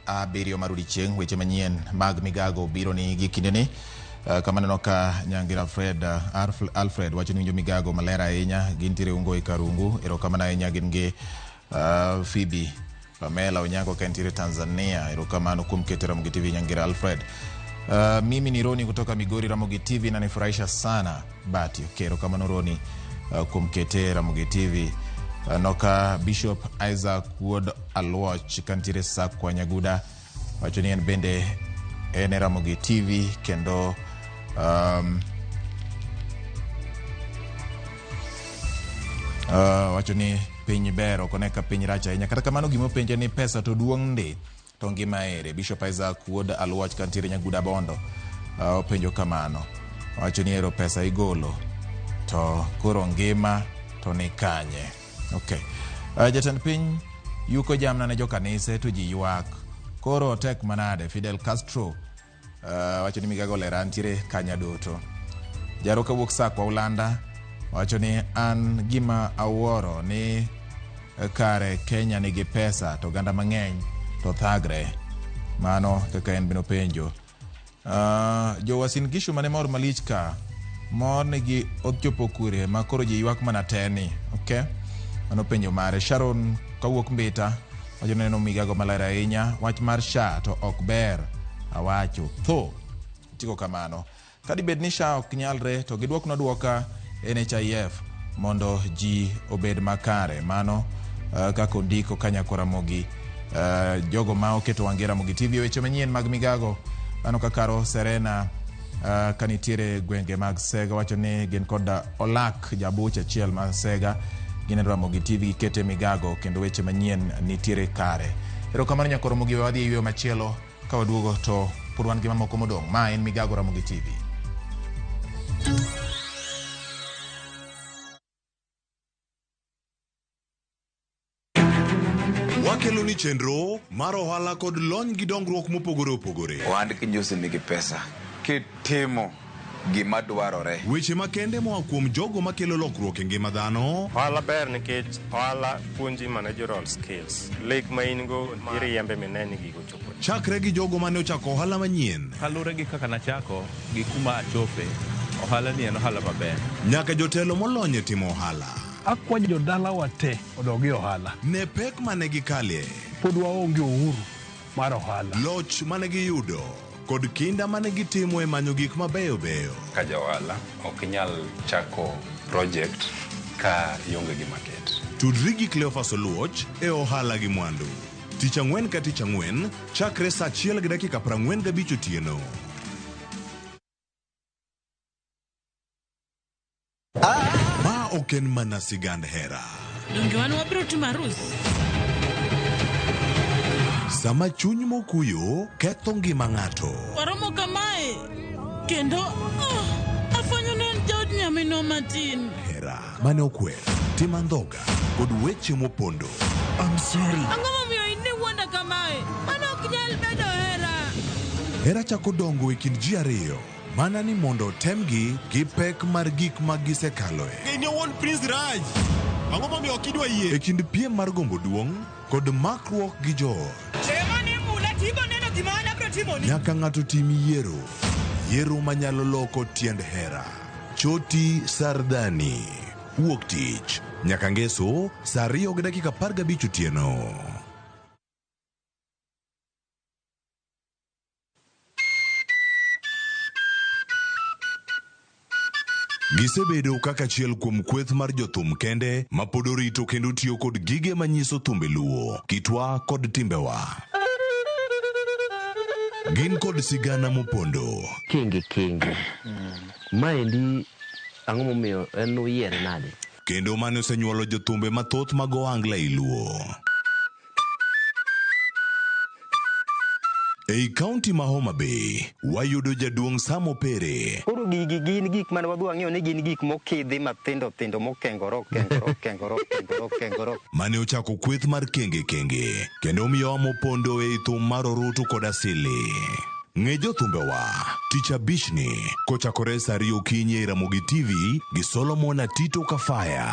7 mar odiechieng'. Weche manyien mag migago biro ni gi kindeni. Kama neno ka Nyangira Fred, Alfred wacho ni winjo migago maler ahinya, gintiere Ungo e Karungu. Erokamano ahinya gin gi Phoebe Pamela Onyango ka entiere Tanzania. Erokamano kuom keto Ramogi TV Nyangira Alfred. Mimi ni Roni kutoka Migori. Ramogi TV inanifurahisha sana. Bati, okay, erokamano Roni kuom kete Ramogi TV. Noka Bishop Isaac Wuod Aluoch kantiere Sakwa Nyaguda wacho ni en bende en e Ramogi TV kendo wacho ni piny ber, ok one ka piny rach ahinya. Kata kamano gima openje ni pesa to duong' ndi to ngima ere. Bishop Isaac Wuod Aluoch kantiere Nyaguda Bondo openjo kamano. Wacho ni ero pesa igolo to koro ngima to ni kanye. Okay. Jatend piny yuko jamna ne jokanise to ji ywak. Koro otek manade. Fidel Castro wacho ni migago olera ntiere kanya duto. Jaro kawuok Sakwa Ulanda wacho ni an gima awuoro ni kare Kenya nigi pesa to oganda mang'eny to thagre. Mano kaka en bende openjo. Jo Uasin Gishu mane mor malich ka mor nigi ochopo kure ma koro ji ywak mana te ni. Okay. Mano penjo mare. Sharon kawuok Mbita wacho neno migago maler ahinya. Wach mar SHA to ok ber awacho tho. Tiko kamano. Ka dibed ni SHA ok nyalre to gidwoknwa dwoka NHIF mondo ji obed makare. Mano kaka ondiko ka Ramogi. Jogo ma oketo wang'gi Ramogi TV weche manyien mag migago. Mano kakaro Serena kanitiere gwenge mag Sega wacho ni gin kod Olak jabuch achiel mar Sega. Gin e Ramogi TV gikete migago kendo weche manyien nitiere kare. Erokamano nyaka Ramogi, wadhi e yweyo machielo ka waduogo to pod wan gi mamoko modong'. Ma en Migago Ramogi TV. Wakelo ni chenro mar ohala kod lony gi dongruok mopogore opogore. Ohand kinyosi nigi pesa kitimo gima dwarore. Weche makende moa kuom jogo makelo lokruok e ngima dhano. Ohala ber nikech ohala puonji managerial skills. Lek ma in go iriembe mine ni gigo chopo. Chakre gi jogo mane ochako ohala manyien. Kaluwore gi kaka nachako gi kuma achope, ohala ni en ohala maber. Nyaka jotelo molony e timo ohala. Akwayo jodalawa te odog e ohala. Ne pek mane gikalie. Pod waonge uhuru mar ohala. Loch mane giyudo kod kinda mane gitimo e manyo gik mabeyo beyo. Ka ja ohala ok inyal chako project ka ionge gi market. Tudri gi Cleophas Oluoch e ohala gi mwandu. Tich ang'wen ka tich ang'wen chakre saa 1:45 otieno. Ma ok en mana sigand hera. Donge wan wabiro timo arus? Sama chuny mokuyo ketho ngima ng'ato. Waromo kamae kendo afwenyo ni en jaod nyaminwa matin. Hera mane okwer, tim andhoga kod weche mopondo. I'm sorry. Ang'o momiyo in iwuonda kamae? Mano ok nyal bedo hera. Hera chako dongo e kind ji ariyo. Mana ni mondo otemgi gi pek mar gik ma gisekaloe. In owuon Prince Raj. Ang'o momiyo ok idwa yie? E kind piem mar gombo duong' kod makruok gi joot. Chema ni mula tibo neno gima an abiro timoni. Nyaka ng'ato tim yiero. Yiero manyalo loko tiend hera. Choti Sardani. Wuok tich. Nyaka ngeso saa 2:15 otieno. Gisebedo kaka achiel kuom kweth mar jothum kende ma pod orito kendo tiyo kod gige manyiso thumbe Luo, kitwa kod timbewa. Gin kod sigana mopondo. Kenge kenge. Maendi ang'o momiyo en uyiere nade? Kendo mane osenyuolo jothumbe mathoth mag ohangla ei Luo. Ei kaunti ma Homa Bay, wayudo jaduong' Sam Opere. Koro gigi gin gik mane wadhi wang'iyo ni gin gik mokidhi mathindo thindo mokengore okengore okengore okengore okengore. Mane ochako kweth mar Kenge Kenge kendo omiyowa mopondo ei thum mar orutu kod asili. Ng'e jothumbewa tich abichni kochakore saa ariyo okinyi ei Ramogi TV gi Solomon Atito Kafaya.